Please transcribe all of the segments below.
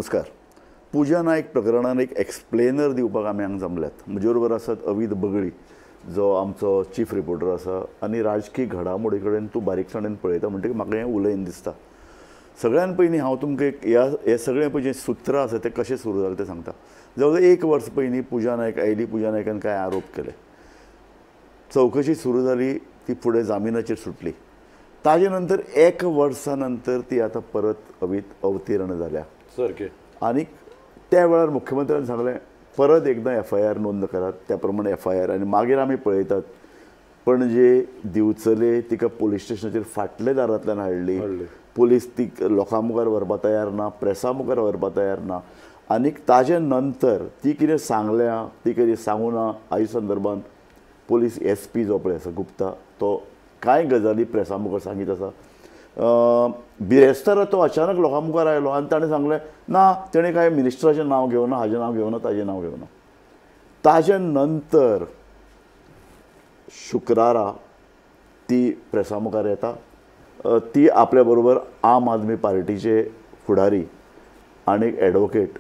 नमस्कार. पूजा नायक प्रकरणान एक एक्सप्लेनर दिवपाक आमी हांगा जमल्यात. म्हजे बरोबर आसात अवीत बगळी, जो आमचो चीफ रिपोर्टर आसा आनी राजकीय घडामोडी कडेन तूं बारीकसाणेन पळयता म्हणटकीर म्हाका हें उलयन दिसता. सगळ्यान पयलीं हांव तुमकां एक ह्या हें सगळें पळय जें सूत्र आसा तें कशें सुरू जालें तें सांगता. जवळ जवळ एक वर्स पयलीं पूजा नायक आयली, पूजा नायकान कांय आरोप केले, चवकशी सुरू जाली, ती फुडें जामिनाचेर सुटली. ताजे नंतर एक वर्सा नंतर ती आतां परत अवीत अवतीर्ण जाल्या सारकें. आनी त्या वेळार मुख्यमंत्र्यान सांगलें परत एकदां एफआयआर नोंद करात, त्या प्रमाणे एफआयआर आनी मागीर आमी पळयतात. पणजे दिवचले तिका पोलीस स्टेशनाचेर फाटल्या दारांतल्यान हाडली, पोलीस ती लोकां मुखार व्हरपा तयार ना, प्रेसा मुखार व्हरपा तयार ना. आनीक ताजे नंतर ती कितें सांगल्या, ती कितें सांगू ना हाजे संदर्भान पोलीस एस पी जो पळय आसा गुप्ता, तो कांय गजाली प्रेसा मुखार सांगीत आसा. बिरेस्तारा तो अचानक लोकां मुखार आयलो आनी ताणें सांगलें ना तेणें कांय मिनिस्टराचें नांव घेवना, हाजें नांव घेवना, ताजें नांव घेवना. ताजे नंतर शुक्रारा ती प्रेसा मुखार येता, ती आपल्या बरोबर आम आदमी पार्टीचे फुडारी आनी एडवोकेट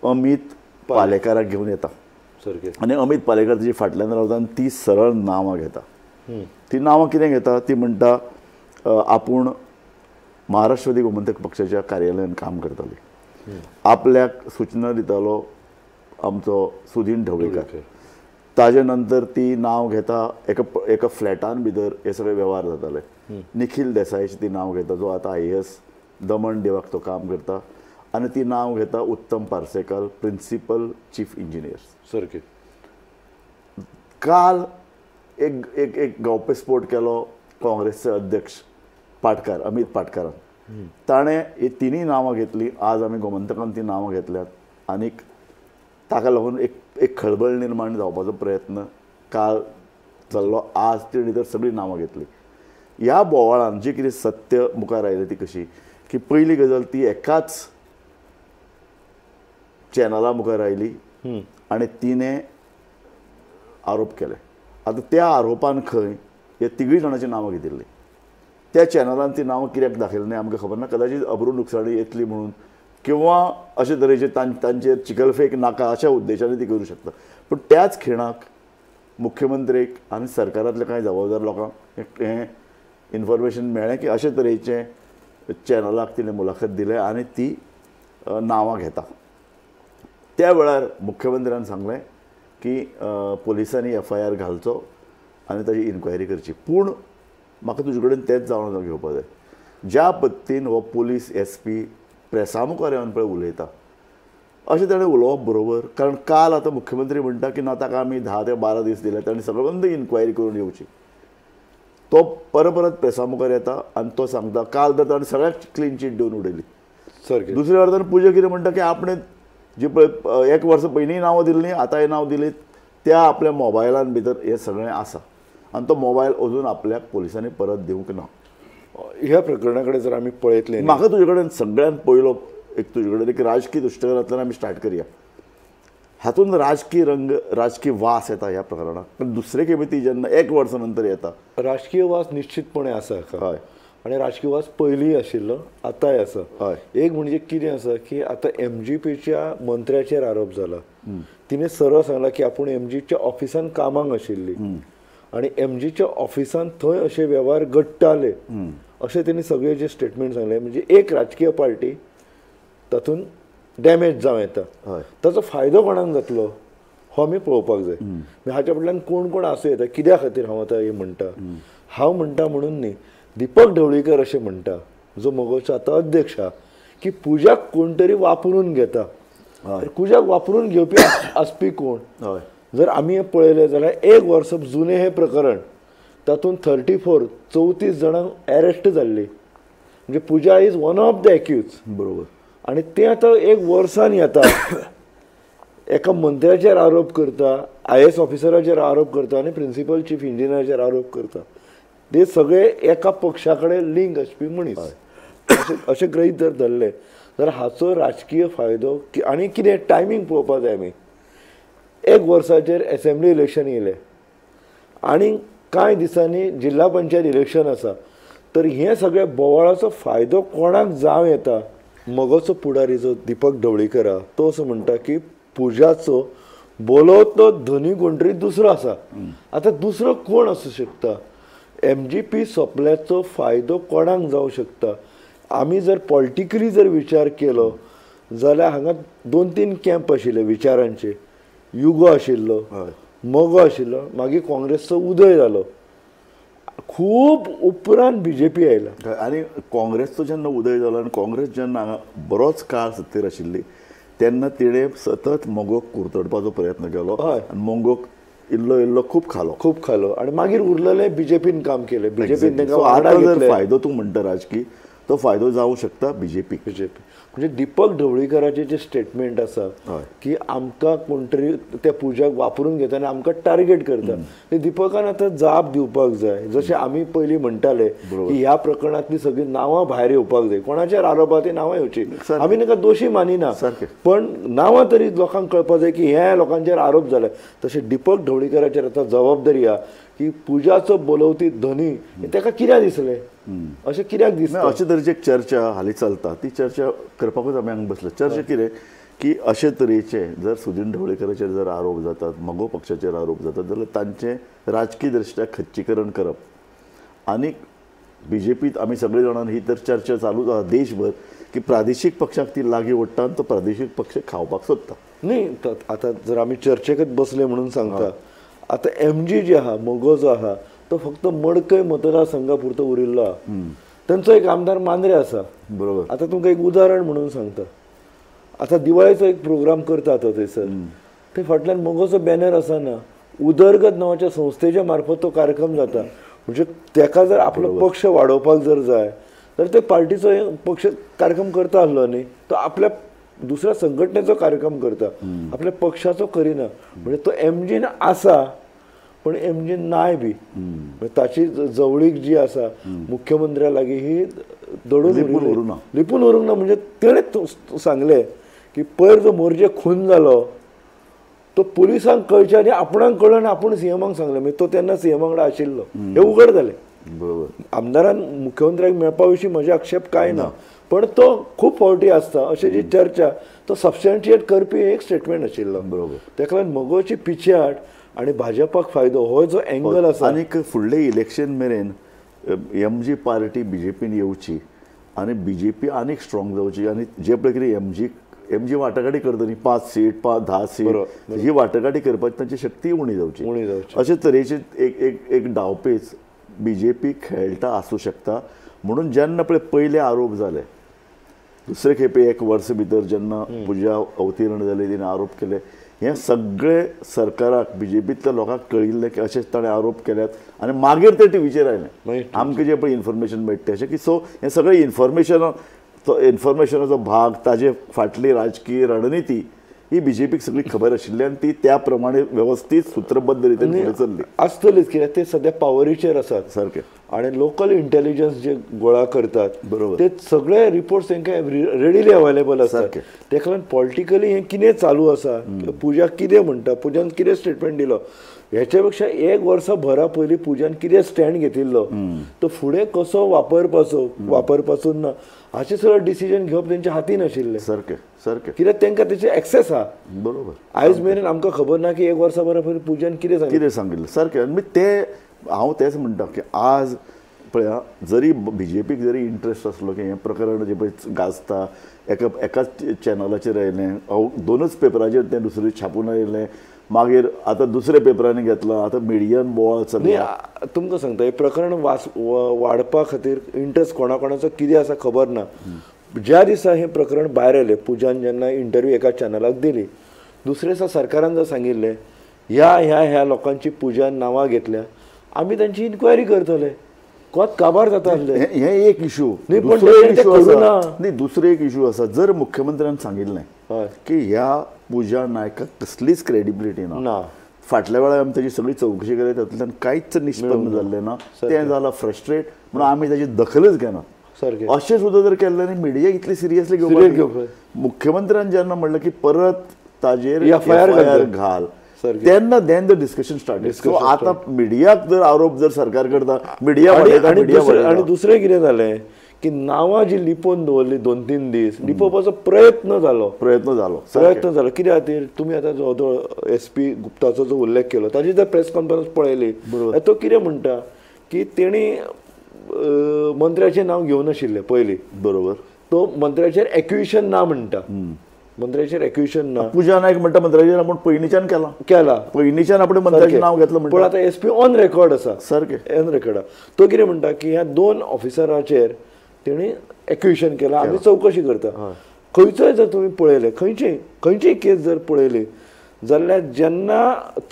अमीत पालेकाराक घेवन येता सारकें. आनी अमीत पालेकार तिचे फाटल्यान रावता आनी ती सरळ नांवां घेता. ती नांवां कितें घेता, ती म्हणटा आपूण महाराष्ट्रवादी गोमंतक पक्षाच्या कार्यालयान काम करताली, आपल्याक सूचना दितालो आमचो सुदीन ढवळीकर. ताजे नंतर ती नांव घेता एका एका फ्लॅटान भितर हे सगळे वेव्हार जाताले. निखील देसायाची ती नांव घेता, जो आतां आयएएस दमण दीवाक तो काम करता. आनी ती नांव घेता Uttam Parsekar, principal chief engineer सारकें. काल एक एक एक गौपेस्फोट केलो काँग्रेसचे अध्यक्ष पाटकार, अमीत पाटकारान. ताणें ही तिनूय नांवां घेतली. आज आमी गोमंतकान ती नांवां घेतल्यात आनीक ताका लागून एक एक खळबळ निर्माण जावपाचो प्रयत्न काल चल्लो. आज तिणें तर सगळीं नांवां घेतली. ह्या बोवाळान जी कितें सत्य मुखार आयलें ती कशी की पयली गजाल ती एकाच चॅनला मुखार आयली आनी तिणें आरोप केले. आतां त्या आरोपान खंय हे तिगूय जाणांची नांवां घेतिल्लीं. त्या चॅनलान ती नांवां कित्याक दाखयली ना आमकां खबर ना, कदाचीत अब्रू नुकसाणी येतली म्हणून किंवा अशे तरेचे तांचेर चिखलफेक नाका अशा उद्देशाने ती करूं शकता. पूण त्याच खिणाक मुख्यमंत्रीक आनी सरकारांतल्या कांय जबाबदार लोकांक हें इन्फॉर्मेशन मेळ्ळें की अशे तरेचें चॅनलाक तिणें मुलाखत दिलें आनी ती नांवां घेता. त्या वेळार मुख्यमंत्र्यान सांगलें की पोलिसांनी एफआयआर घालचो आनी ताजी इन्क्वायरी करची. पूण म्हाका तुजे कडेन तेंच जाणून घेवपाक जाय, ज्या पद्दतीन हो पोलीस एस पी प्रेसा मुखार येवन पळय उलयता अशें ताणें उलोवप बरोबर. कारण काल आतां मुख्यमंत्री म्हणटा की ना ताका आमी 10 ते 12 दीस दिले, ताणें सगळ्यांत इन्क्वायरी करून येवची. तो परत परत प्रेसा मुखार येता आनी तो सांगता काल तर ताणें सगळ्याक क्लीन चीट दिवन उडयली सारकें. दुसऱ्या अर्थान पूजा कितें म्हणटा की आपणें जी पळय एक वर्स पयलीं नांवां दिल्लीं, आतांय नांव दिलीं, त्या आपल्या मोबायलान भितर हें सगळें आसा आनी तो मोबायल अजून आपल्याक पोलिसांनी परत दिवंक ना. ह्या प्रकरणा कडेन जर आमी पळयतले, म्हाका तुजे कडेन सगळ्यान पयलो एक तुजे कडेन एक राजकीय दृश्टिकोनांतल्यान आमी स्टार्ट करया. हातूंत राजकीय रंग, राजकीय वास येता ह्या प्रकरणाक. पण दुसरे खेपे ती जेन्ना एक वर्सा नंतर येता, राजकीय वास निश्चितपणे आसा. हय, आनी राजकीय वास पयलींय आशिल्लो, आतांय आसा. हय, एक म्हणजे कितें आसा की आतां एमजीपीच्या मंत्र्याचेर आरोप जाला. तिणें सरळ सांगलां की आपूण एमजीच्या ऑफिसान कामाक आशिल्ली आनी एमजीच्या ऑफिसान थंय अशे वेव्हार घडटाले अशें तेणी सगळे जे स्टेटमेंट सांगले. म्हणजे एक राजकीय पार्टी तातूंत डॅमेज जावं येता, ताचो फायदो कोणाक जातलो हो आमी पळोवपाक जाय. हाच्या फाटल्यान कोण कोण आसूं येता, कित्या खातीर हांव आतां हें म्हणटा. हांव म्हणटा म्हणून न्ही, दीपक ढवळीकर अशें म्हणटा, जो मगोचो आतां अध्यक्ष आहा, की पुजाक कोण तरी वापरून घेता. पुजाक वापरून घेवपी आसपी कोण? जर आमी हें पळयलें जाल्यार एक वर्स जुनें हें प्रकरण, तातूंत 34 34 जाणांक एरेस्ट जाल्ली. म्हणजे Pooja is one of the accused. बरोबर. आनी तें आतां एक वर्सान येता, एका मंत्र्याचेर आरोप करता, आयएएस ऑफिसराचेर आरोप करता आनी प्रिंसिपल चीफ इंजिनियराचेर आरोप करता. ते सगळे एका पक्षा कडेन लिंक आसपी मनीस अशें गृहीत जर धरलें जाल्यार हाचो राजकीय फायदो. आनी कितें टायमींग पळोवपाक जाय आमी. एक वर्साचेर एसेंब्ली इलेक्शन येयलें आनी कांय दिसांनी जिल्हा पंचायत इलेक्शन आसा, तर हे सगळे बोवाळाचो फायदो कोणाक जावं येता मगोचो पुढारी जो दीपक ढवळीकर आहा तो असो म्हणटा की पुजाचो बोलोवतो धनी कोण तरी दुसरो आसा. आतां दुसरो कोण आसूं शकता? एम जी पी सोंपल्याचो फायदो कोणाक जावं शकता? आमी जर पॉलिटिकली जर विचार केलो जाल्यार हांगा 2-3 कॅम्प आशिल्ले विचारांचे. युगो आशिल्लो, मगो आशिल्लो, मागीर काँग्रेसचो उदय जालो, खूब उपरांत बीजेपी आयला. आनी काँग्रेसचो जेन्ना उदय जालो आनी काँग्रेस जेन्ना हांगा बरोच काळ सत्तेर आशिल्ली तेन्ना तिणें सतत मगोक कुरतडपाचो प्रयत्न केलो आनी मगोक इल्लो इल्लो खूब खालो, खूब खालो आनी मागीर उरलेलें बीजेपीन काम केलें. बीजेपीन तांकां जर फायदो तूं म्हणटा राजकी तो फायदो जावं शकता बीजेपी. बीजेपी म्हणजे दीपक ढवळीकराचें जें स्टेटमेंट आसा की आमकां कोण तरी त्या पुजाक वापरून घेता आनी आमकां टार्गेट करता, ते दीपकान आतां जाप दिवपाक जाय. जशें आमी पयलीं म्हणटाले की ह्या प्रकरणांतली सगळीं नांवां भायर येवपाक जाय, कोणाचेर आरोप आहा ती नांवां येवची, आमी तांकां दोशी मानिना पण नांवां तरी लोकांक कळपाक जाय की ह्या लोकांचेर आरोप जाले. तशें दीपक ढवळीकराचेर आतां जबाबदारी आहा की पुजाचो बोलोवती धनी ताका कित्याक दिसलें, अशें कित्याक दिसता? अशे तरेची एक चर्चा हालीं चलता, ती चर्चा करपाकूच आमी हांगा बसले. चर्चा कितें की अशे तरेचे जर सुदीन ढवळीकराचेर जर आरोप जातात, मगो पक्षाचेर आरोप जातात जाल्यार तांचें राजकी दृश्ट्या खच्चीकरण करप आनी बीजेपीत आमी सगळे जाणां ही तर चर्चा चालूच आसा देशभर की प्रादेशीक पक्षाक ती लागीं ओडटा आनी तो प्रादेशीक पक्ष खावपाक सोदता. न्ही आतां जर आमी चर्चेकच बसले म्हणून सांगता, आतां एम जी जे आहा, मगो जो आहा तो फक्त मडकय मतदारसंघा पुरतो उरिल्लो आहा. तांचो एक आमदार मांद्रे आसा. बरोबर. आतां तुमकां एक उदाहरण म्हणून सांगता, आतां दिवाळेचो एक प्रोग्राम करता तो थंयसर, थंय फाटल्यान मगोचो बॅनर आसा ना, उदरगत नांवाच्या संस्थेच्या मार्फत तो कार्यक्रम जाता. म्हणजे ताका जर आपलो पक्ष वाडोवपाक जर जाय तर ते पार्टीचो पक्ष कार्यक्रम करता आसलो न्ही, तो आपल्या दुसऱ्या संघटनेचो कार्यक्रम करता, आपल्या पक्षाचो करिना. म्हणजे तो एम जीन आसा पण एम जी नाय बी ताची जवळीक जी आसा मुख्यमंत्र्या लागीं ही दडून उरूंक ना, लिपून उरूंक ना. म्हणजे तेणें सांगलें की पयर जो मोरजे खून जालो तो पुलिसांक कळचें आनी आपणाक कळ्ळो आनी आपूण सीएमाक सांगलें. म्हणजे तो तेन्ना सीएमा वांगडा आशिल्लो, हें उघड जालें. बरोबर. आमदारान मुख्यमंत्र्याक मेळपा विशीं म्हजे आक्षेप कांय ना, पण तो खूब फावटी आसता अशी जी चर्चा तो सबस्टॅन्शिएट करपी एक स्टेटमेंट आशिल्लो. बरोबर. ताका लागून मगोची पिछेहाट आनी भाजपाक फायदो हो जो एंगल आसा. आनीक फुडले इलेक्शन मेरेन एम जी पार्टी बीजेपीन येवची आनी बीजेपी आनीक स्ट्रॉंग जावची आनी जे पळय कितें एम जी वाटाघाटी करता न्ही, 5 सीट 5-10 सीट ही वाटाघाटी करपाची तांची शक्ती उणी जावची. उणी जावची. अशे तरेचे एक एक एक डावपेच बीजेपी खेळटा आसूं शकता. म्हणून जेन्ना पळय पयले आरोप जाले, दुसरे खेपे एक वर्स भितर जेन्ना पुजा अवतीर्ण जाली तिणें आरोप केले, हें सगळें सरकाराक बीजेपींतल्या लोकांक कळिल्लें की अशें ताणें आरोप केल्यात आनी मागीर ते टिवीचेर आयलें आमकां जें पळय इन्फॉर्मेशन मेळटा अशें की. सो हें सगळें इन्फॉर्मेशन तो इन्फॉर्मेशनाचो भाग, ताजे फाटली राजकीय रणनिती ही बीजेपीक सगळी खबर आशिल्ली आनी ती त्या प्रमाणे वेवस्थीत सूत्रबद्ध रितीन फुडें चल्ली आसतलीच. कित्याक ते सद्या पावरीचेर आसात सारकें आनी लोकल इंटेलिजन्स जे गोळा करतात बरोबर ते सगळे रिपोर्ट्स तांकां रेडिली अवेलेबल आसात. ताका लागून पॉलिटिकली हें कितें चालू आसा, पुजा कितें म्हणटा, पुजान कितें स्टेटमेंट दिलो, हेच्या पेक्षा एक वर्सा भरा पयलीं पुजान कितें स्टँड घेतिल्लो तो फुडें कसो वापरपाचो वापरपाचो ना हाचें सगळें डिसिजन घेवप तेंच्या हातीन आशिल्लें. सारकें सारकें. कित्याक तांकां तेचे एक्सेस आहा. बरोबर. आयज मेरेन आमकां खबर ना की एक वर्सा भरा पयलीं पुजान कितें सांगिल्लें कितें सांगिल्लें. सारकें. आनी ते हांव तेंच म्हणटा की आज पळया जरी बीजेपीक जरी इंट्रस्ट आसलो की हें प्रकरण जें पळय गाजता एका एकाच चॅनलाचेर आयलें, दोनूच पेपराचेर तें दुसरें छापून आयलें, मागीर आतां दुसऱ्या पेपरांनी घेतलां, आतां मिडियन बोवाळ चल्ला. तुमकां सांगता हें प्रकरण वाडपा खातीर इंट्रस्ट कोणा कोणाचो कितें आसा खबर ना. ज्या दिसा हें प्रकरण भायर आयलें, पुजान जेन्ना इंटरव्यू एका चॅनलाक दिली, दुसरे दिसा सरकारान जर सांगिल्लें ह्या ह्या ह्या लोकांची पुजान नांवां घेतल्या, आमी तांची इन्क्वायरी करतले, कोत काबार जाता आसलें. हें एक इशू. न्ही, दुसरो एक इशू आसा, जर मुख्यमंत्र्यान सांगिल्लें की ह्या पुजा नायकाक कसलीच क्रेडिबिलिटी ना, फाटल्या वेळार आमी ताची सगळी चवकशी केली तातूंतल्यान कांयच निष्पन्न जाल्लें ना, तें जालां फ्रस्ट्रेट म्हणून आमी ताची दखलच घेना सारकें अशें सुद्दां जर केल्लें न्ही, मिडिया इतली सिरियसली घेवपाक. मुख्यमंत्र्यान जेन्ना म्हणलें की परत ताजेर एफआयआर घाल तेन्ना then the discussion start. So आतां मिडियाक जर आरोप जर सरकार करता, मिडिया आनी दुसरें कितें जालें की नांवां जी लिपोवन दवरली 2-3 दीस लिपोवपाचो प्रयत्न जालो प्रयत्न जालो कित्या खातीर तुमी आतां जो एस पी गुप्ताचो जो उल्लेख केलो ताजी जर प्रेस कॉन्फरन्स पळयली तो कितें म्हणटा की तेणी मंत्र्याचें नांव घेवनाशिल्लें पयलीं बरोबर तो मंत्र्याचेर एक्विशन ना म्हणटा मंत्र्याचेर एक्विशन ना पूजा नायक म्हणटा मंत्र्याचेर आपूण पयलींच्यान केला केला पयलींच्यान आपण मंत्र्याचें नांव घेतलं पण आतां एस पी ऑन रेकॉर्ड आसा सारकें ऑन रेकॉर्ड तो कितें म्हणटा की ह्या 2 ऑफिसराचेर तेणी एक्विशन केलां आमी चवकशी करता खंयचोय जर तुमी पळयलें खंयची खंयचीय केस जर पळयली जाल्यार जेन्ना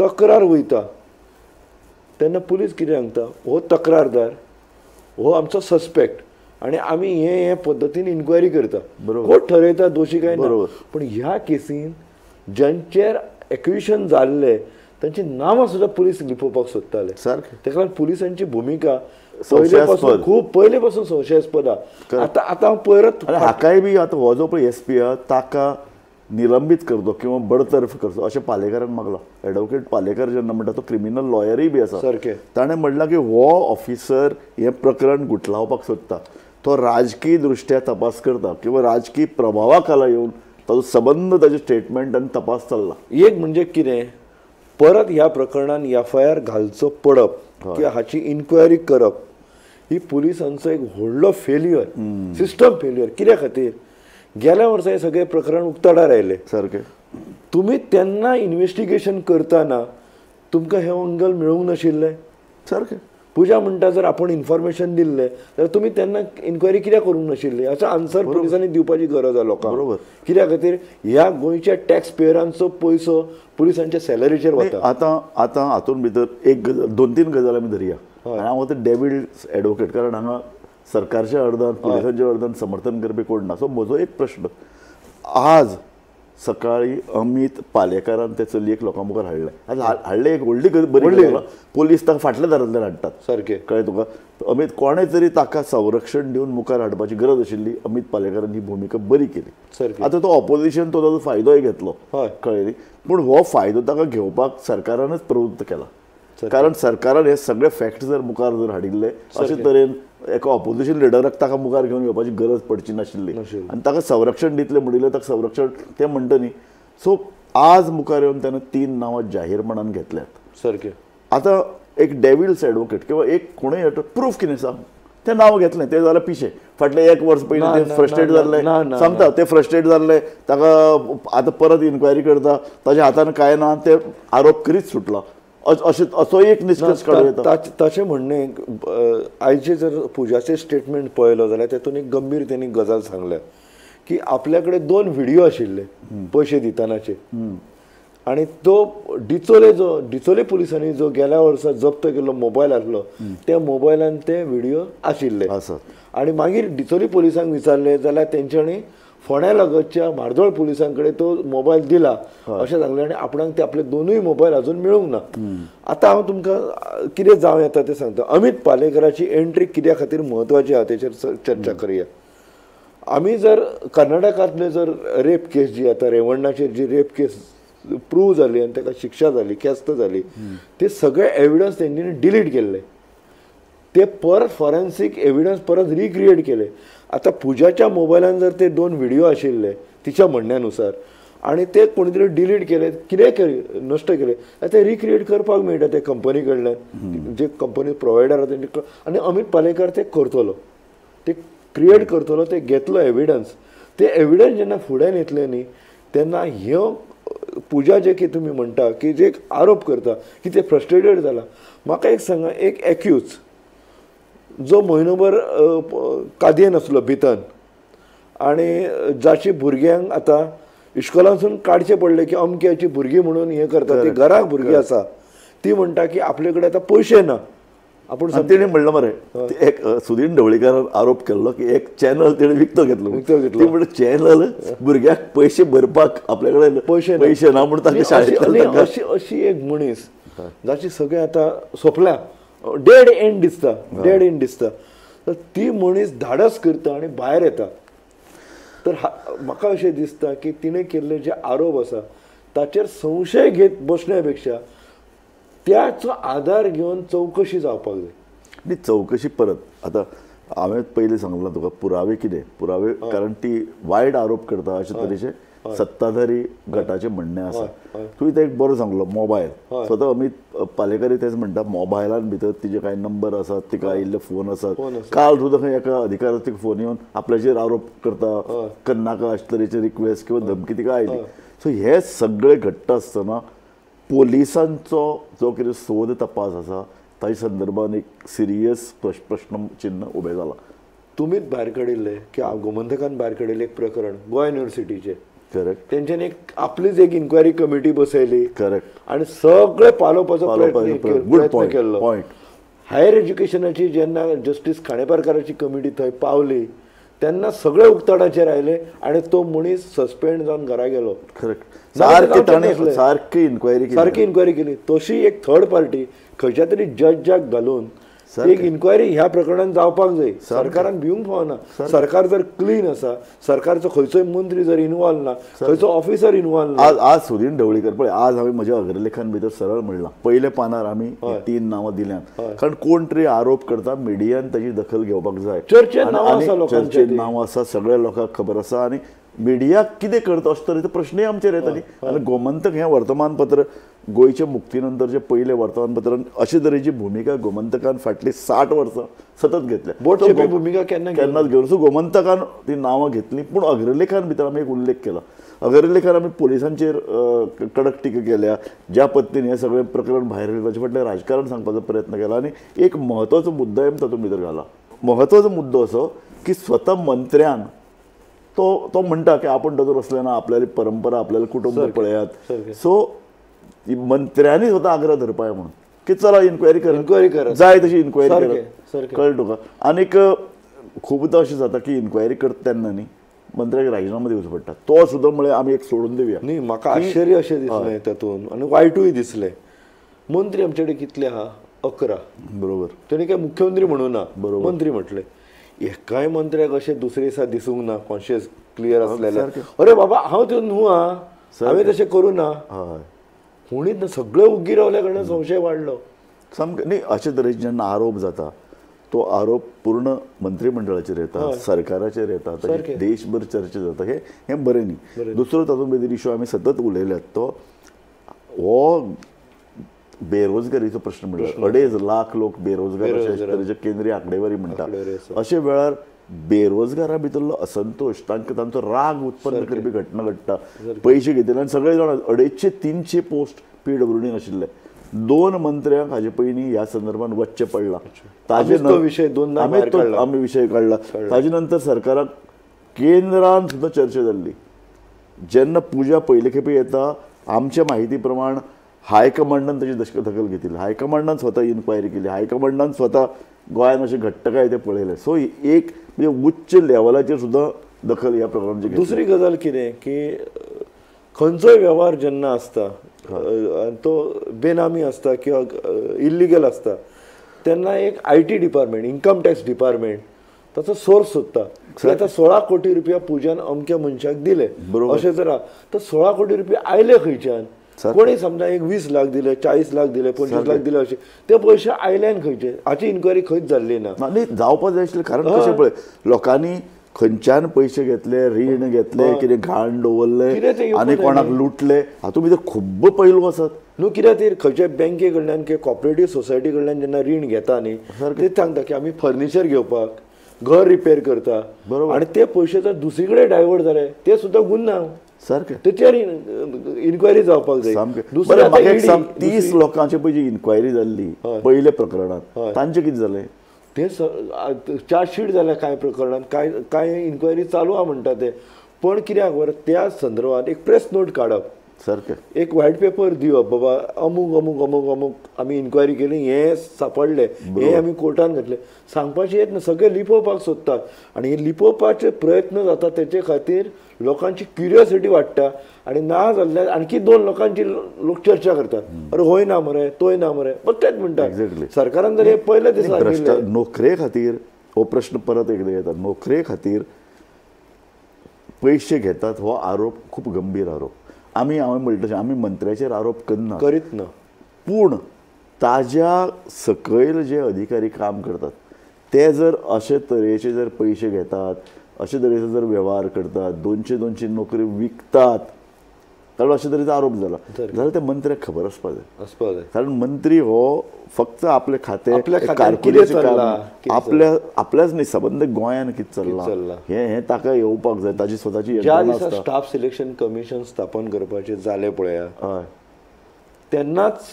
तक्रार वयता तेन्ना पुलीस कितें सांगता हो तक्रारदार हो आमचो सस्पेक्ट आनी आमी हे हे पद्दतीन इन्क्वायरी करता कोर्ट ठरयता दोशी काय ना पण ह्या केसीन ज्यांचेर एक्विशन जाल्ले तांची नांवां सुद्दां पुलीस लिपोवपाक सोदताले सारकें ताका लागून पुलिसांची भुमिका पयले पासून खूब पयले पासून संशयास्पद आहा आतां आतां हांव परत हाकाय बी आतां हो जो पळय एस पी आहा ताका निलंबीत करचो किंवा बडतर्फ करचो अशें पालेकारान मागलां एडवोकेट पालेकर जेन्ना म्हणटा तो क्रिमिनल लॉयरूय बी आसा सारकें ताणें म्हणलां की हो ऑफिसर हें प्रकरण गुटलावपाक सोदता तो राजकीय दृश्ट्या तपास करता किंवा राजकीय प्रभावा खाला येवन ताजो सबंद ताजें स्टेटमेंट आनी तपास चल्ला एक म्हणजे कितें परत ह्या प्रकरणान एफ I R घालचो पडप किंवा हाची इन्क्वायरी करप ही पुलिसांचो एक व्हडलो फेल्युअर सिस्टम फेल्युअर कित्या खातीर गेल्या वर्सा हें सगळें प्रकरण उक्ताडार आयलें सारकें तुमी तेन्ना इन्वेस्टिगेशन करतना तुमकां हें अंगल मेळूंक नाशिल्लें सारकें पूजा म्हणटा जर आपूण इन्फॉर्मेशन दिल्लें जाल्यार तुमी तेन्ना इन्क्वायरी कित्याक करूंक नाशिल्ली हाचो आन्सर पुलिसांनी दिवपाची गरज आसा लोकांक बरोबर कित्या खातीर ह्या गोंयच्या टॅक्स पेयरांचो पयसो पुलिसांच्या सॅलरीचेर वता आतां आतां हातूंत भितर एक गजाल 2-3 गजाल आमी धरया आनी हांव आतां डेविल्स एडवोकेट कारण हांगा सरकारच्या अर्दान पुलिसांच्या अर्दान समर्थन करपी कोण ना सो म्हजो एक प्रश्न आज सकाळी अमित पालेकारान ते चलयेक लोकां मुखार हाडलें हाडलें एक व्हडली बरी गजाल पोलीस ताका फाटल्या दारांतल्यान हाडटात सारकें कळ्ळें तुका अमित कोणें तरी ताका संरक्षण दिवन मुखार हाडपाची गरज आशिल्ली अमित पालेकारान ही भुमिका बरी केली सारकी आतां तो ऑपोजिशन तो ताजो फायदोय घेतलो कळ्ळें न्ही पूण हो फायदो ताका घेवपाक सरकारानच प्रवृत्त केला कारण सरकारान हे सगळे फॅक्ट जर मुखार जर हाडिल्ले अशे तरेन एका ऑपोजिशन लिडराक ताका मुखार घेवन येवपाची गरज पडची नाशिल्ली आनी ताका संरक्षण दितलें म्हणिल्लें ताका संरक्षण तें म्हणटा न्ही सो आज मुखार येवन ताणें 3 नांवां जाहीरपणान घेतल्यात सारकें आतां एक डेविल्स एडवोकेट किंवा एक कोणूय प्रूफ कितें सांग तें नांव घेतलें तें जाल्यार पिशें फाटलें 1 वर्स पयलीं ते फ्रस्ट्रेट जाल्लें सांगता ते फ्रस्ट्रेट जाल्ले ताका आतां परत इन्क्वायरी करता ताच्या हातान कांय ना ते आरोप करीत सुटला अशें असो एक निश्कर्श काडूं येता ताचें म्हणणें आयचे जर पुजाचें स्टेटमेंट पळयलो जाल्यार तेतून एक गंभीर तेणी गजाल सांगल्या की आपल्या कडेन 2 व्हिडिओ आशिल्ले पयशे दितनाचे आनी तो डिचोले जो डिचोले पुलिसांनी जो गेल्या वर्सा जप्त केल्लो मोबायल आसलो त्या मोबायलान ते व्हिडिओ आशिल्ले आनी मागीर डिचोली पुलिसांक विचारलें जाल्यार तेंच्यांनी फोंड्या लागतच्या म्हार्दोळ पुलिसां कडेन तो मोबायल दिला अशें सांगलें आनी आपणाक ते आपले 2 मोबायल अजून मेळूंक ना आतां हांव तुमकां कितें जावं येता तें सांगता अमित पालेकराची एंट्री कित्या खातीर म्हत्वाची आहा तेचेर चर्चा करया आमी जर कर्नाटकांतले जर रेप केस जी आतां रेवण्णाचेर जी रेप केस प्रूव जाली आनी ताका शिक्षा जाली ख्यास्त जाली ते सगळे एविडन्स तेंच्यांनी डिलीट केल्ले ते परत फॉरेन्सीक एविडन्स परत रिक्रिएट केले आतां पुजाच्या मोबायलान जर ते 2 व्हिडिओ आशिल्ले तिच्या म्हणण्यानुसार आनी ते कोणी तरी डिलीट केले कितें केले नश्ट केले ते रिक्रिएट करपाक मेळटा ते कंपनी कडल्यान जे कंपनी प्रोवायडर आसा तेंचे आनी अमित पालेकर ते करतलो ते क्रिएट करतलो ते घेतलो एविडन्स ते एविडन्स जेन्ना फुड्यान येतले न्ही तेन्ना ह्यो पुजा जे की तुमी म्हणटा की जे आरोप करता की ते फ्रस्ट्रेटेड जाला म्हाका एक सांगा एक एक्यूज जो म्हयनोभर कादयेन आसलो भितर आनी जाची भुरग्यांक आतां इश्कोलांसून काडचें पडलें की अमक्याची भुरगीं म्हणून हें करता ती घराक भुरगीं आसा ती म्हणटा की आपले कडेन आतां पयशे ना आपूण तेणें म्हणलां मरे एक सुदीन ढवळीकारान आरोप केल्लो की एक चॅनल तेणें विकतो घेतलो ती म्हणटा चॅनल भुरग्याक पयशे भरपाक आपल्या कडेन पयशे ना म्हूण ताका शाळेंत अशी अशी एक मनीस जाची सगळें आतां सोंपल्या डेड एंड दिसता डेड एंड दिसता तर ती मनीस धाडस करता आनी भायर येता तर म्हाका अशें दिसता की तिणें केल्ले जे आरोप आसा ताचेर संशय घेत बसण्या पेक्षा त्याचो आधार घेवन चवकशी जावपाक जाय आनी चवकशी परत आतां हांवें पयलीं सांगलां तुका पुरावे कितें पुरावे, कारण ती वायट आरोप करता अशे तरेचे सत्ताधारी गटाचें म्हणणें आसा. तुवें ते एक बरो सांगलो मोबायल, स्वता अमित पालेकारी तेच म्हणटा मोबायलान भितर तिजे कांय नंबर आसात, तिका आयिल्ले फोन आसात. काल सुद्दां खंय एका अधिकाराक तिका फोन येवन आपल्याचेर आरोप करता करनाका अशे तरेचे रिक्वेस्ट किंवा धमकी तिका आयली. सो हे सगळे घडटा आसतना पोलिसांचो जो कितें सोद तपास आसा ताच्या संदर्भान एक सिरियस प्रश्न चिन्ह उबें जालां. तुमीच भायर काडिल्लें की गोमंतकान भायर काडिल्लें एक प्रकरण गोवा युनिवर्सिटीचें. करेक्ट. तेंच्यानी एक आपलीच एक इन्क्वायरी कमिटी बसयली. करेक्ट. आनी सगळे पालोवपाचो प्रयत्न केल्लो. हायर एज्युकेशनाची जेन्ना जस्टीस खांडेपारकाराची कमिटी थंय पावली तेन्ना सगळे उक्ताडाचेर आयले आनी तो मनीस सस्पेंड जावन घरा गेलो. करेक्ट. सारकी ताणें सारकी इन्क्वायरी सारकी इन्क्वायरी केली. तशी एक थर्ड पार्टी खंयच्या तरी जजाक घालून एक इन्क्वायरी ह्या प्रकरणान जावपाक जाय. सरकारान भिवंक फावना. सरकार जर क्लीन आसा, सरकारचो खंयचोय मंत्री जर इनवॉल्व ना, खंयचो ऑफिसर इनवॉल्व ना. आज आज सुदीन ढवळीकर पळय, आज हांवें म्हज्या अग्रलेखान भितर सरळ म्हणलां, पयल्या पानार आमी 3 नांवां दिल्यांत, कारण कोण तरी आरोप करता मिडियान ताची दखल घेवपाक जाय. चर्चेन नांव आसा, चर्चेन नांव आसा, सगळ्या लोकांक खबर आसा. आनी मिडिया कितें करता अशे तरेचो प्रश्नय आमचेर येता न्ही. आनी गोमंतक हें वर्तमानपत्र गोंयच्या मुक्ती नंतरचें पयलें वर्तमानपत्र, अशे तरेची भुमिका गोमंतकान फाटलीं 60 वर्सां सतत घेतल्या. बोटचेपी भुमिका केन्ना केन्नाच घेवन. सो गोमंतकान ती नांवां घेतली, पूण अग्रलेखान भितर आमी एक उल्लेख केला. अग्रलेखान आमी पोलिसांचेर कडक टिका केल्या, ज्या पद्दतीन हें सगळें प्रकरण भायर येयलें ताचे फाटल्यान राजकारण सांगपाचो प्रयत्न केला. आनी एक म्हत्वाचो मुद्दोय आमी तातूंत भितर घाला. म्हत्वाचो मुद्दो असो की स्वता मंत्र्यान तो तो म्हणटा की आपूण तातूंत वसले ना, आपल्याली परंपरा आपल्याला कुटुंब पळयात. सो मंत्र्यांनी स्वता आग्रह धरपाय म्हणून की चला इन्क्वायरी कर, इन्क्वायरी कर, जाय तशी इन्क्वायरी कर. कळ्ळें तुका. आनीक खुबदां अशें जाता की इन्क्वायरी करता तेन्ना न्ही मंत्र्याक राजिनामो दिवचो पडटा, तो सुद्दां म्हळ्यार आमी एक सोडून दिवया न्ही. म्हाका आश्चर्य अशें दिसलें तातूंत आनी वायटूय दिसलें. मंत्री आमचे कडेन कितले आहा? 11. बरोबर. तेणी काय मुख्यमंत्री म्हणूं ना, बरोबर, मंत्री म्हटलें. एकाय मंत्र्याक अशें दुसरे दिसा दिसूंक ना कॉन्शियस क्लियर आसलेलें, अरे बाबा हांव त्यो न्हू आं, हांवें तशें करूं ना. हय, कोणीच ना, सगळे उग्गी रावल्या कारणान संशय वाडलो सामकें. न्ही, अशे तरेचे जेन्ना आरोप जाता तो आरोप पूर्ण मंत्रिमंडळाचेर येता, सरकाराचेर येता, ताची देशभर चर्चा जाता. हे हें बरें न्ही. दुसरो तातूंत भितर इशू आमी सतत उलयल्यात तो हो बेरोजगारीचो प्रश्न. म्हणल्यार 2.5 लाख लोक बेरोजगार अशे तरेचे केंद्रीय आंकडेवारी म्हणटा. अशे वेळार बेरोजगारा भितरलो असंतोष, तांकां तांचो राग उत्पन्न करपी घटना घडटा. पयशे घेतिल्ले आनी सगळे जाण 250-300 पोस्ट PWD आशिल्ले. 2 मंत्र्यांक हाजे पयलीं ह्या संदर्भात वचचें पडलां. ताजे विशय दोनदा आमी विशय काडला. ताजे नंतर सरकाराक केंद्रान सुद्दां चर्चा जाल्ली. जेन्ना पुजा पयले खेपे येता आमच्या माहिती प्रमाण हायकमांडान ताची दखल घेतिल्ली, हायकमांडान स्वता इन्क्वायरी केली, हायकमांडान स्वता गोंयांत अशें घडटा काय तें पळयलें. सो एक म्हणजे उच्च लेवलाचेर सुद्दां दखल ह्या प्रकरणाची. दुसरी गजाल कितें की खंयचोय वेव्हार जेन्ना आसता तो बेनामी आसता किंवा इल्लिगल आसता तेन्ना एक IT department, income tax department ताचो सोर्स सोदता. आतां 16 कोटी रुपया पुजान अमक्या मनशाक दिले अशें जर आहा तर 16 कोटी रुपया आयले खंयच्यान? कोणी समजा एक 20 लाख दिले, 40 लाख दिले, 25 लाख दिले, अशे ते पयशे आयल्यान खंयचे? हाची इन्क्वायरी खंयच जाल्ली ना. न्ही, जावपाक जाय आशिल्लें. कारण कशें पळय, लोकांनी खंयच्यान पयशे घेतले, रीण घेतले, कितें घाण दवरले आनी कोणाक लुटले, हातूंत भितर खूब्ब पैलू आसात न्हू. कित्याक खातीर खंयच्याय बँके कडल्यान किंवा कॉपरेटीव सोसायटी कडल्यान जेन्ना रीण घेता न्ही ते सांगता की आमी फर्निचर घेवपाक, घर रिपेर करता, बरोबर, आनी ते पयशे जर दुसरी कडेन डायवर्ट जाले ते सुद्दां गुन्यांव. सारकें, तेचेर इन्क्वायरी जावपाक जाय. दुसरें म्हाका एक सांग, 30 लोकांची पळय जी इन्क्वायरी जाल्ली पयल्या प्रकरणांत, तांचें कितें जालें? ते चार्जशीट जाल्या कांय प्रकरणांत, कांय कांय इन्क्वायरी चालू आहा म्हणटा ते. पण कित्याक बरें त्या संदर्भात एक प्रेस नोट काडप, सारकें, एक व्हायट पेपर दिवप, बाबा अमूक अमूक अमूक अमूक आमी इन्क्वायरी केली, हें सापडलें, हें आमी कोर्टान घातलें, सांगपाचें येत ना. सगळें लिपोवपाक सोदतात आनी हे लिपोवपाचे प्रयत्न जाता. तेचे खातीर लोकांची क्युरियोसिटी वाडटा आनी ना जाल्यार आणखी 2 लोकांची लोक चर्चा करतात, अरे होय ना मरे, तोय ना मरे, बट तेच म्हणटा. सरकारान जर हे पयले दिसा नोकरे खातीर हो प्रश्न परत एकदां येता. नोकरे खातीर पयशे घेतात हो आरोप खूब गंभीर आरोप. आमी हांवें म्हणटा तशें आमी मंत्र्याचेर आरोप करना, करीत ना, पूण ताज्या सकयल जे अधिकारी काम करतात ते जर अशे तरेचे जर पयशे घेतात, अशे तरेचो जर व्यवहार करतात, 200-200 नोकरी विकतात, कारण अशे तरेचो आरोप जाला जाल्यार त्या मंत्र्याक खबर आसपा जाय. कारण मंत्री हो फक्त आपले खाते आपल्या आपल्याच न्ही सबंद गोंयान कितें चल्लां हें ताका येवपाक जाय. ताची स्वताची ज्या दिसा स्टाफ सिलेक्शन कमिशन स्थापन करपाचें जालें पळया, तेन्नाच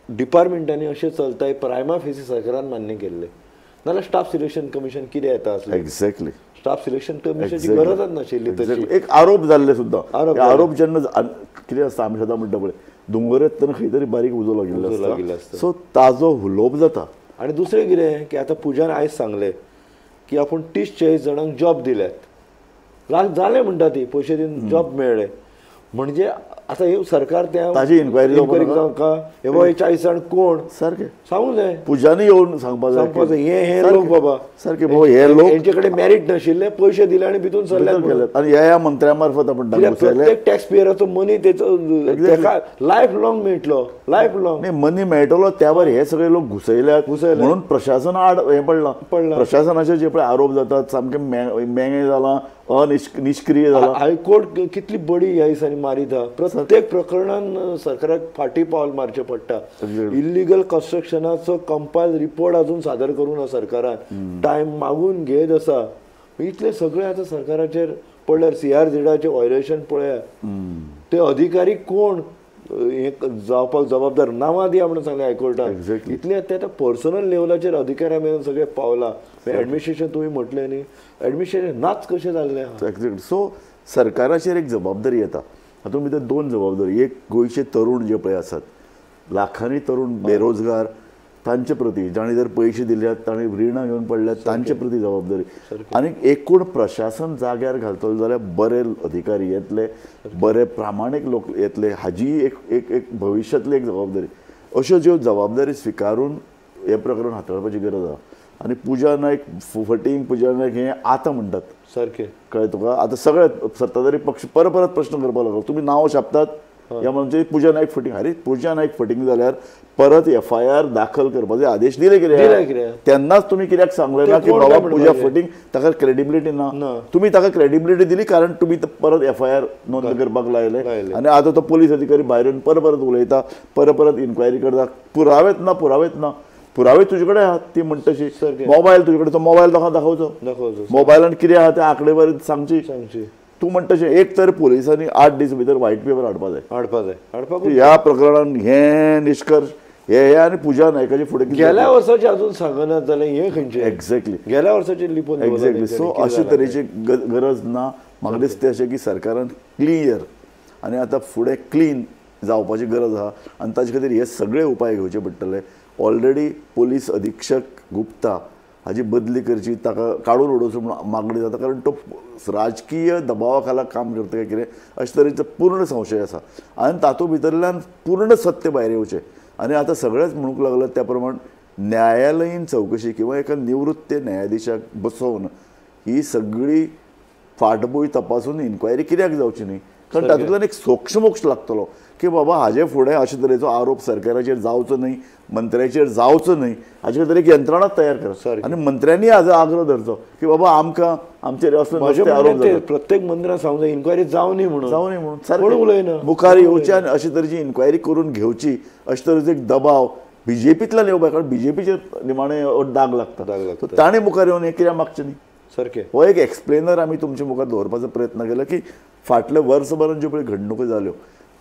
डिपार्टमेंटांनी अशें चलता प्रायमा फेसी सरकारान मान्य केल्लें, नाजाल्यार स्टाफ सिलेक्शन कमिशन कितें येता आसलें. एक्झॅक्टली, स्टाफ सिलेक्शन कमिशनची गरजच नाशिल्ली. तशी एक आरोप जाल्ले सुद्दां, आरोप जेन्ना कितें आसता आमी सदां म्हणटा पळय, दोंगरांत खंय तरी बारीक उजो लागिल्लो आसता, सो ताजो हुलोप जाता. आनी दुसरें कितें की आतां पुजान आयज सांगलें की आपूण 30-40 जाणांक जॉब दिल्यात, लाख जालें म्हणटा ती पयशे दिवन जॉब मेळ्ळे, म्हणजे आतां हे सरकार त्या ताजी इन्क्वायरी जावंक हे बाबा 40 जाण कोण सारकें सांगूंक जाय, पुजानी येवन सांगपा जाय हे हे लोक बाबा सारके बाबा हे लोक हेंचे कडेन मेरीट नाशिल्ले, पयशे दिले आनी भितून सरले. आनी ह्या ह्या मंत्र्या मार्फत आपण प्रत्येक टॅक्स पेयराचो मनी तेचो ताका लायफ लॉंग मेळटलो, लायफ लॉंग न्ही मनी मेळटलो. त्यावर हे सगळे लोक घुसयल्यात म्हणून प्रशासन आड हें पडलां. प्रशासनाचेर जे पळय आरोप जातात सामके मेंगे जालां, अनिष्क्रिय जाला. हायकोर्ट कितली बडी ह्या दिसांनी मारिता, प्रत्येक प्रकरणान सरकाराक फाटी पावल मारचें पडटा. इल्लिगल कन्स्ट्रक्शनाचो कंपायल रिपोर्ट अजून सादर करूं ना सरकारान, टायम मागून घेत आसा. इतलें सगळें आतां सरकाराचेर पडल्यार CRZाचें व्हायलेशन पळया, ते अधिकारी कोण हे जावपाक जबाबदार नांवां दिया म्हणून सांगलें हायकोर्टान. इतलें ते आतां पर्सनल लेवलाचेर अधिकाऱ्या मेरेन सगळें पावलां. एडमिनिस्ट्रेशन तुमी म्हटलें न्ही, एडमिनिस्ट्रेशन नाच कशें जाल्लें. एक्झॅक्टली. सो सरकाराचेर एक जबाबदारी येता. हातूंत भितर 2 जबाबदारी, एक गोंयचे तरुण जे पळय आसात, लाखांनी तरुण बेरोजगार, तांचे प्रती जांणी जर पयशे दिल्यात, तांणी रिणां घेवन पडल्यात, तांचे प्रती जबाबदारी. आनी एकूण प्रशासन जाग्यार घालतलो जाल्यार बरे अधिकारी येतले, बरे प्रामाणीक लोक येतले, हाजी एक एक एक भविश्यांतली एक जबाबदारी. अश्यो ज्यो जबाबदारी स्विकारून हें प्रकरण हाताळपाची गरज आसा. आनी पुजा नायक फटींग, पुजा नायक हें आतां म्हणटात सारकें, कळ्ळें तुका. आतां सगळे सत्ताधारी पक्ष परत परत प्रश्न करपाक लागलो, तुमी नांव छापतात ह्या म्हणजे पुजा नायक फटींग. अरे पुजा नायक फटींग जाल्यार परत FIR दाखल करपाचे आदेश दिले कित्याक, तेन्नाच तुमी कित्याक सांगलें ना की बाबा पुजा फटींग, ताका क्रेडिबिलिटी ना. तुमी ताका क्रेडिबिलिटी दिली कारण तुमी परत FIR नोंद करपाक लायले. आनी आतां तो पोलीस अधिकारी भायर येवन परत परत उलयता, परत परत इन्क्वायरी करता, पुरावेच ना, पुरावेच ना. पुरावे तुजे कडेन आहात ती म्हणटा तशी, मोबायल तुजे कडेन, तो मोबायल लोकांक दाखोवचो, मोबायलान कितें आहा ते आंकडेवारी सांगची. तूं म्हणटा तशें एक तर पोलिसांनी 8 दीस भितर व्हायट पेपर हाडपा जाय, हाडपा जाय, हाडपाक ह्या प्रकरणान हें निश्कर्श हे आनी पुजा नायकाचे फुडें गेल्या वर्साचे अजून सांगना जाल्यार हें खंयचें. एक्झॅक्टली, गेल्या वर्साचे लिपोवन. एक्झॅक्टली. सो अशे तरेची गरज ना. म्हाका दिसता अशें की सरकारान क्लियर आनी आतां फुडें क्लीन जावपाची गरज आहा आनी ताचे खातीर हे सगळे उपाय घेवचे पडटले. ऑलरेडी पोलीस अधीक्षक गुप्ता हाजी बदली करची, ताका काडून उडोवचो म्हणून मागणी जाता, कारण तो राजकीय दबावा खाला काम करता काय कितें अशे तरेचो पूर्ण संशय आसा. आनी तातूंत भितरल्यान पूर्ण सत्य भायर येवचें. आनी आतां सगळेच म्हणूंक लागले त्या प्रमाण न्यायालयीन चवकशी किंवा एका निवृत्त न्यायाधीशाक बसोवन ही सगळी फाटभूंय तपासून इन्क्वायरी कित्याक जावची न्ही, कारण तातूंतल्यान एक सोक्षमोक्ष लागतलो की बाबा हाजे फुडें अशे तरेचो आरोप सरकाराचेर जावचो न्ही, मंत्र्याचेर जावचो न्ही, हाजे खातीर एक यंत्रणा तयार करा. आनी मंत्र्यांनी हाजो आग्रो धरचो की बाबा आमकां आमचेर असले आरोप प्रत्येक मंत्र्यान सांगूंक जाय इन्क्वायरी जावं न्ही म्हणून, जावं न्ही म्हणून सारकें उलयना, मुखार येवची आनी अशे तरेची इन्क्वायरी करून घेवची. अशे तरेचो एक दबाव बीजेपींतल्यान येवपाक, कारण बीजेपीचेर निमाणें दाग लागता, ताणें मुखार येवन हें कित्याक मागचें न्ही सारकें. हो एक एक्सप्लेनर आमी तुमच्या मुखार दवरपाचो प्रयत्न केला की फाटल्या वर्सभरान ज्यो पळय घडणुको जाल्यो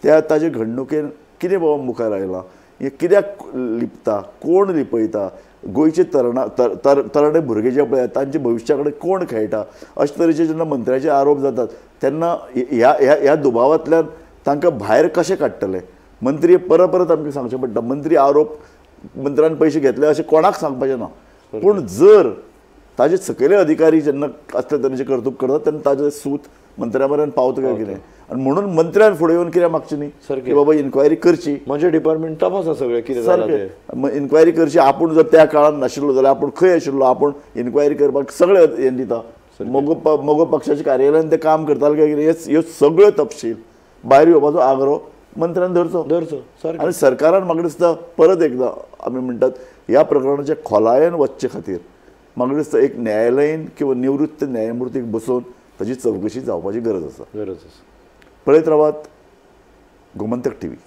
त्या ताजे घडणुकेन कितें बाबा मुखार आयलां, हें कित्याक लिपता, कोण लिपयता, गोंयचे तरणे भुरगे जे पळय तांच्या भविश्या कडेन कोण खेळटा, अशे तरेचे जेन्ना मंत्र्याचे आरोप जातात तेन्ना ह्या ह्या दुबावांतल्यान तांकां भायर कशें काडटले. मंत्री परत परत आमकां सांगचें पडटा, मंत्री आरोप मंत्र्यान पयशे घेतले अशें कोणाक सांगपाचें ना, पूण जर ताजे सकयले अधिकारी जेन्ना असले तरेचें कर्तुब करतात तेन्ना ताजें सूत मंत्र्या मेरेन पावता काय कितें, आनी म्हणून मंत्र्यान फुडें येवन कित्याक मागचें न्ही की बाबा इन्क्वायरी करची, म्हजें डिपार्टमेंट तपासा सगळें कितें जालां तें, इन्क्वायरी करची. आपूण जर त्या काळान नाशिल्लो जाल्यार आपूण खंय आशिल्लो, आपूण इन्क्वायरी करपाक सगळें हें दिता. मगो पक्षाच्या कार्यालयान ते काम करताले काय कितें, ह्यो सगळ्यो तपशील भायर येवपाचो आग्रो मंत्र्यान धरचो धरचो. आनी सरकारान म्हाका दिसता परत एकदां आमी म्हणटात ह्या प्रकरणाच्या खोलायेन वचचे खातीर म्हाका दिसता एक न्यायालयीन किंवा निवृत्त न्यायमुर्तीक बसोवन ताची चवकशी जावपाची गरज आसा. गरज आसा. पळयत रावात गोमंतक टीव्ही.